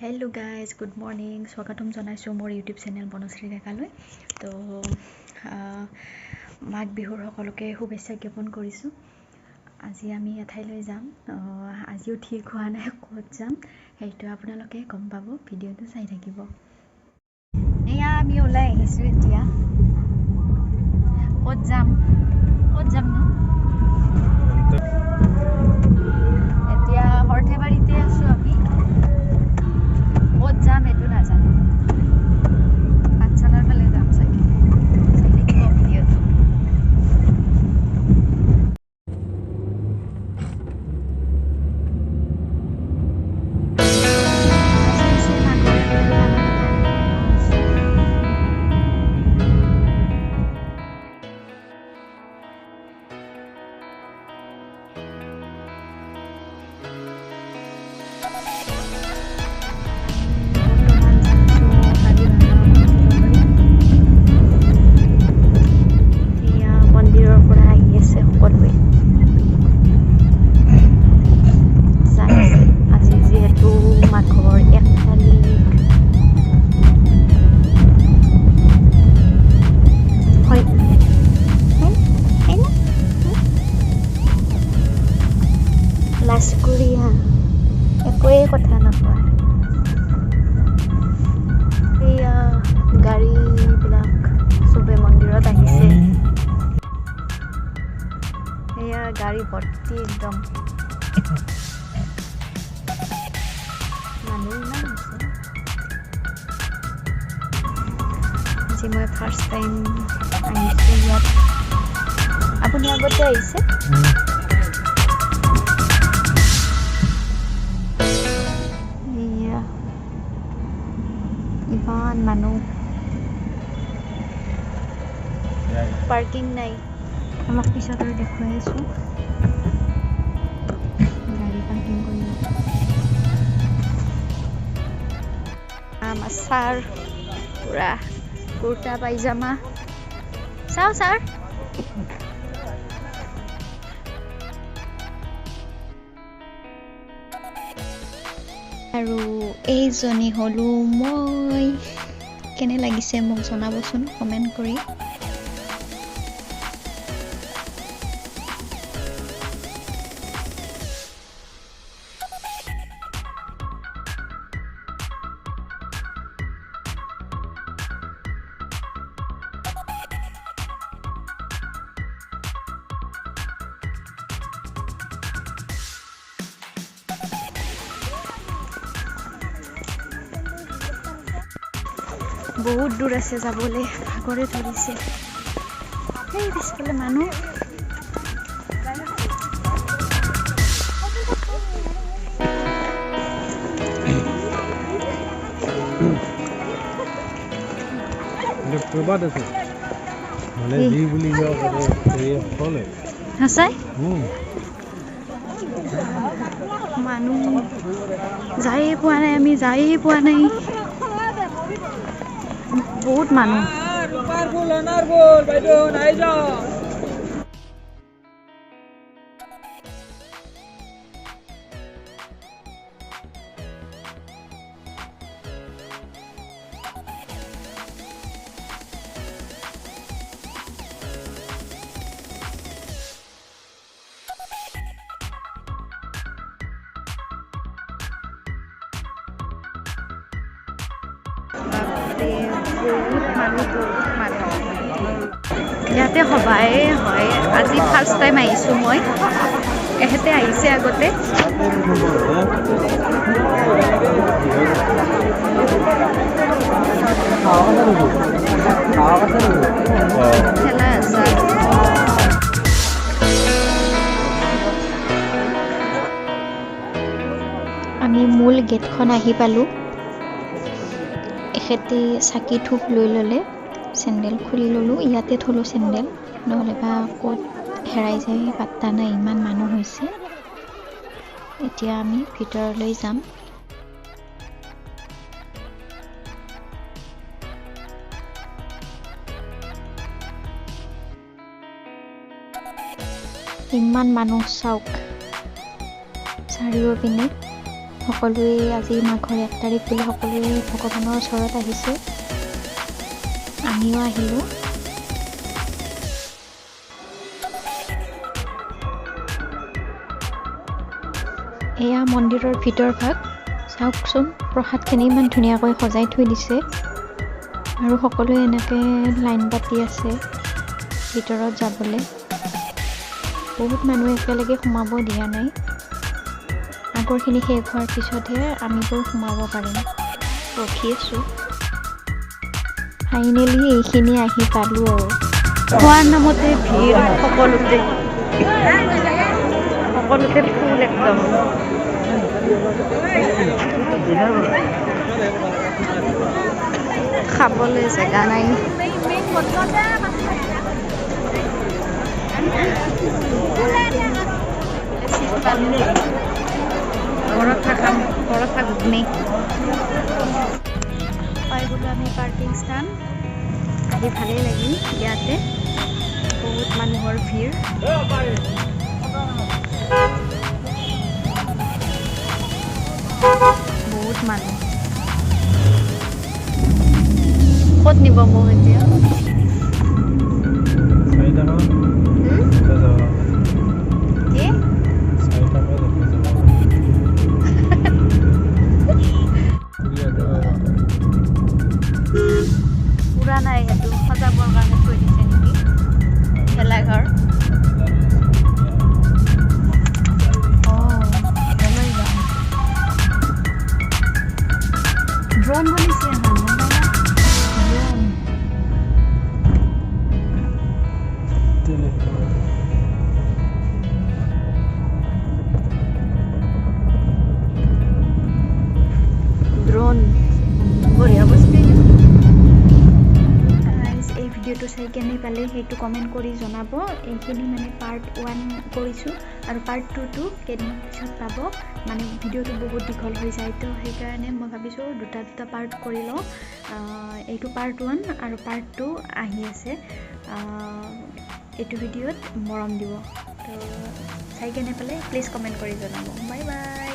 Hello' guys, good morning. স্বাগতম জনাইছোঁ মোৰ ইউটিউব চেনেল বনশ্ৰী ডেকালৈ। তো মাঘ বিহুৰ সকলোকে শুভেচ্ছা জ্ঞাপন কৰিছোঁ। আজি আমি এঠাইলৈ যাম। আজিও ঠিক হোৱা নাই ক'ত যাম, সেইটো আপোনালোকে গম পাব, ভিডিঅ'টো চাই থাকিব। এয়া আমি ওলাই আহিছোঁ। এতিয়া ক'ত যাম, ক'ত যাম নো? এতিয়া সৰ্থেবাৰীতে আছোঁ আমি। ক'ত যাম সেইটো নাজানো, পাঠশালাৰ ফালে যাম চাগে। চাই থাকিব ভিডিঅ'টো। আজি হৈছে মাঘৰ 1 তাৰিখ। বৰ্তমান যাইছোঁ কাজিৰঙা মন্দিৰলৈ। এয়া মন্দিৰৰ পৰা আহি আছে, সকলোৱে যাই আছে। আজি যিহেতু মাঘৰ 1 তাৰিখ। হয় হয়। লাজকুৰীয়া, একোৱেই কথা নকয়। এয়া গাড়ীবিলাক, চবে মন্দিৰত আহিছে। এয়া গাড়ী ভৰ্তি একদম। মানুহ ইমান হৈছে। আজি মই ফাৰ্ষ্ট টাইম আহিছোঁ ইয়াত। আপুনি আগতে আহিছে? এয়া ইমান মানুহ, পাৰ্কিং নাই। অলপ পিছত আৰু দেখুৱাই আছোঁ। গাড়ী পাৰ্কিং কৰিব। আমাৰ ছাৰ পূৰা কুৰ্তা পাইজামা। চাওঁ ছাৰ। আৰু এইজনী হ'লো মই। কেনে লাগিছে মোক জনাবচোন কমেণ্ট কৰি। বহুত দূৰ আছে যাবলৈ, ভাগৰে ধৰিছে। সেই পিছফালে মানুহ। ক'ৰবাত আছে মানে কি? যি বুলি কয় হেৰি সকলোৱে। সঁচাই? মানুহ যায়ে পোৱা নাই, আমি যায়ে পোৱা নাই। বহুত মানুহ। বাইদেউ, নাই যাওঁ। বাপৰে, বহুত মানুহ, বহুত মানুহ। ইয়াতে সভাই হয়। আজি ফাৰ্ষ্ট টাইম আহিছোঁ মই। এহেঁতে আহিছে আগতে। ঠেলা আছে। আমি মূল গেটখন আহি পালোঁ। এখেতে চাকি ধূপ লৈ ল'লে। চেণ্ডেল খুলি ল'লোঁ, ইয়াতে থ'লোঁ চেণ্ডেল, নহ'লে বা ক'ত হেৰাই যায় পাত্তা নাই, ইমান মানুহ হৈছে। এতিয়া আমি ভিতৰলৈ যাম। ইমান মানুহ চাওক চাৰিওপিনে। সকলোৱে আজি মাঘৰ 1 তাৰিখ বুলি সকলোৱে ভগৱানৰ ওচৰত আহিছে, আমিও আহিলোঁ। এয়া মন্দিৰৰ ভিতৰ ভাগ, চাওকচোন প্ৰসাদখিনি ইমান ধুনীয়াকৈ সজাই থৈ দিছে আৰু সকলোৱে এনেকৈ লাইন পাতি আছে ভিতৰত যাবলৈ। বহুত মানুহ একেলগে সোমাব দিয়া নাই, আগৰখিনি শেষ হোৱাৰ পিছতহে আমিবোৰ সোমাব পাৰিম। ৰখি আছোঁ। ফাইনেলি এইখিনি আহি পালোঁ আৰু। খোৱাৰ নামতে ভিৰ, সকলোতে সকলোতে ফুল একদম। খাবলৈ জেগা নাই। পৰঠা খাম, পৰঠা ঘুগনি। পাই গ'লোঁ আমি পাৰ্কিং স্থান। আহি ভালেই লাগিল, ইয়াতে বহুত মানুহৰ ভিৰ। বহুত মানুহ। ক'ত নিব মোক এতিয়া? কি পুৰা নাই, সেইটো সজাবৰ কাৰণে থৈ দিছে নেকি ভেলাঘৰ। ড্ৰোন বনিছে এখন, ড্ৰোন। ড্ৰোন বঢ়িয়া বস্তু। এই ভিডিঅ'টো চাই কেনে পালে সেইটো কমেণ্ট কৰি জনাব। এইখিনি মানে পাৰ্ট 1 কৰিছোঁ আৰু পাৰ্ট 2টো কেইদিনমান পিছত পাব। মানে ভিডিঅ'টো বহুত দীঘল হৈ যায়, তো সেইকাৰণে মই ভাবিছোঁ দুটা দুটা পাৰ্ট কৰি লওঁ। এইটো পাৰ্ট 1 আৰু পাৰ্ট 2 আহি আছে। এইটো ভিডিঅ'ত মৰম দিব। তো চাই কেনে পালে প্লিজ কমেণ্ট কৰি জনাব। Bye bye.